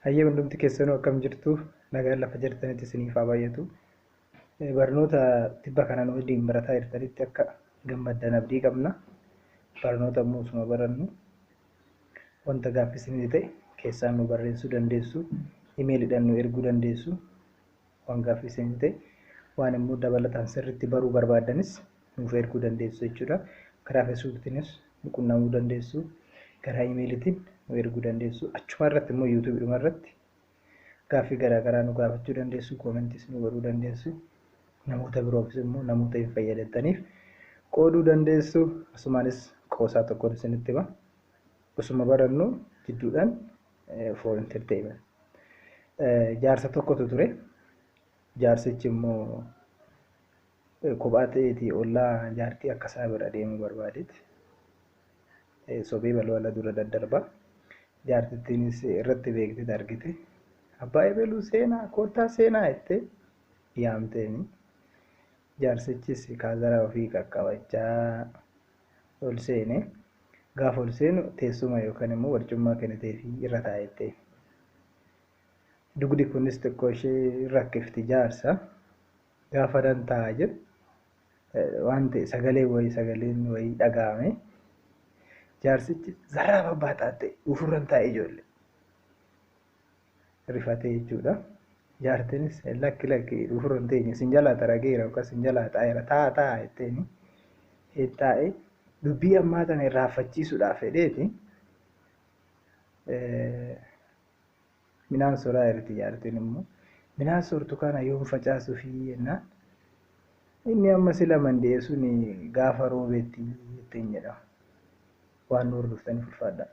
Hayyee hundumti keessanuu akkam jirtu? Nagaan lafa jirtanitti isiniif haa baay'atu. Barnoota tibba kana nu wajjin barataa jirtanitti akka gammaddan abdii qabna. Barnoota immoo osuma barannu wanta gaaffii isinii ta'e keessaan nu barreessuu dandeessu, imeelidhaan nu erguu dandeessu. Waan gaaffii isinii ta'e waan immoo dabalataan sirriitti baruu barbaaddanis nuuf erguu dandeessu jechuudha. Karaa Feesbuuktiinis nu qunnamuu dandeessu. Karaa imeelitiin nu erguu dandeessu. Achuma irratti immoo yuutuubiidhuma irratti gaaffii garaa garaa nu gaafachuu dandeessu. Koomentis nu godhuu dandeessu. Namoota biroofis immoo namoota hin fayyadattaniif qooduu dandeessu. Asumaanis qoosaa tokkoon isinitti hima. Osuma barannu jidduudhaan for entertainment. Jaarsa tokkotu ture. Jaarsichi immoo kophaa ta'eeti ollaa jaartii akka isaa bira deemuu barbaadeeti. Sobee balbala dura daddarba. Jaartittiinis irratti beektee argite. Abbaa ebeluu seenaa koottaa seenaa jettee yaamteeni. Jaarsichis kaazaraa ofii qaqqabachaa ol seene. Gaafa ol seenu teessuma yookaan immoo barcummaa kenniteefii irra taa'ette. Dugdi kunis xiqqoo ishee rakkifti jaarsa. Gaafa nan taa'a jedhu waan ta'e sagalee wayii sagaleen wayii dhaga'ame. Jaarsichi zarraa babbaaxaatte ufurran taa'e ijoollee. Rifatee jechuudha. Jaartinis lakki lakki ufurra hin teenye sin jalaa tarageera yookaan sin jalaa taa'eera taa'a taa'a jetteeni. Taa'ee dubbii ammaa tana irraanfachiisuudhaaf fedheeti. Midhaan soraa jirti jaartiin immoo. Midhaan sortu kana yoom facaasuufi jennaan. Inni amma sila mandi'e suni gaafa roobetti jetteen jedhama. Waan nu hordoftaniif ulfaadhaa.